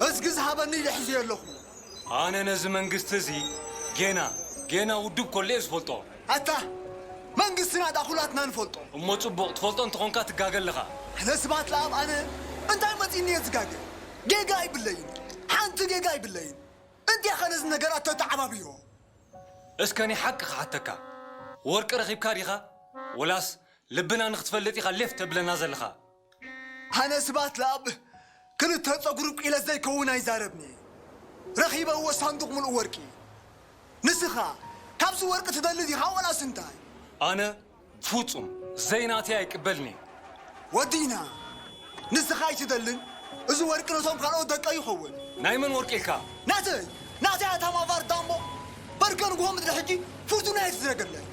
እዝጊ ዝሃበኒ ኢለ ሒዘዮ ኣለኹ። ኣነ ነዚ መንግስቲ እዚ ጌና፣ ጌና ውድብ ከሎ እየ ዝፈልጦ። ኣታ፣ መንግስትና ዳ ኩላትና ንፈልጦ። እሞ ጽቡቕ፣ ትፈልጦ እንተኾንካ ትጋገ ኣለኻ። ኣነ ስብሃት ለኣብ ኣነ እንታይ መጺእኒ እየ ዝጋገ? ጌጋ ኣይብለይን፣ ሓንቲ ጌጋ ኣይብለይን። እንዲያኸ ነዚ ነገራት ተተዓባብዮ። እስከ ናይ ሓቂ ክሓተካ፣ ወርቂ ረኺብካ ዲኻ? ወላስ ልብና ንኽትፈልጥ ኢኻ ሌፍ ተብለና ዘለኻ? ኣነ ስብሃት ለኣብ ክልተ ጸጉሪ ኣብቂለ ዘይከውን ኣይዛረብን እየ። ረኺበ እወ ሳንዱቕ ምሉእ ወርቂ። ንስኻ ካብዚ ወርቂ ትደሊ ዲኻ ወላስ እንታይ? ኣነ ብፍጹም ዘይናተይ ኣይቅበልን እየ። ወዲና፣ ንስኻ ኣይትደልን፣ እዚ ወርቂ ነቶም ካልኦት ደቀይ ይኸውን። ናይ መን ወርቂ ኢልካ? ናተይ! ናተይ ኣታ ማቫር ዳሞ! በርከ ንግሆ ምድሪ ሕጂ ፍርቱና እየ ትዝረገለይ።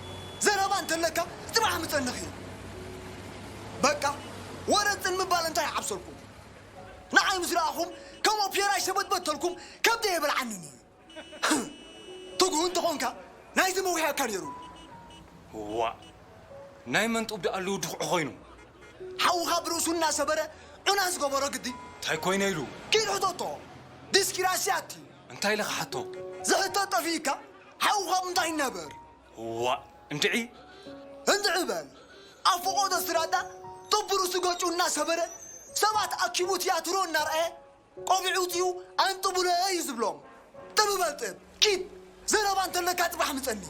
ዘረባ እንተለካ ጽባሕ ምጸንኺ። በቃ፣ ወረ ጽን ምባል እንታይ ይዓብሰልኩም? ንዓይ ምስ ረኣኹም ከም ኦፔራ ይሸበጥበጥተልኩም ከብደ የበልዓንን እዩ። ትጉህ እንተኾንካ ናይዚ መውሕያካ ነይሩ። ዋእ፣ ናይ መን ጡብ ደኣ ኣለዉ ድኹዒ ኾይኑ? ሓውኻ ብርእሱ እናሰበረ ዑና ዝገበሮ ግዲ። እንታይ ኮይነ ኢሉ? ኪድ ሕተቶ። ዲስኪራስያቲ። እንታይ ኢለ ክሓቶ? ዝሕተት ጠፊእካ? ሓውኻ ብምንታይ ይናበር? ዋእ፣ እንድዒ? እንድዒ በል። ኣብ ፈቖዶ ስራዳ ጡብ ብርእሱ ገጩ እናሰበረ ሰባት ኣኪቡ ትያትሮ እናርኣየ ቆቢዕ ውፅኡ ኣንጥቡለ እዩ ዝብሎም። ጥብ በል ጥብ። ኪድ፣ ዘረባ እንተለካ ጽባሕ ምጸኒ።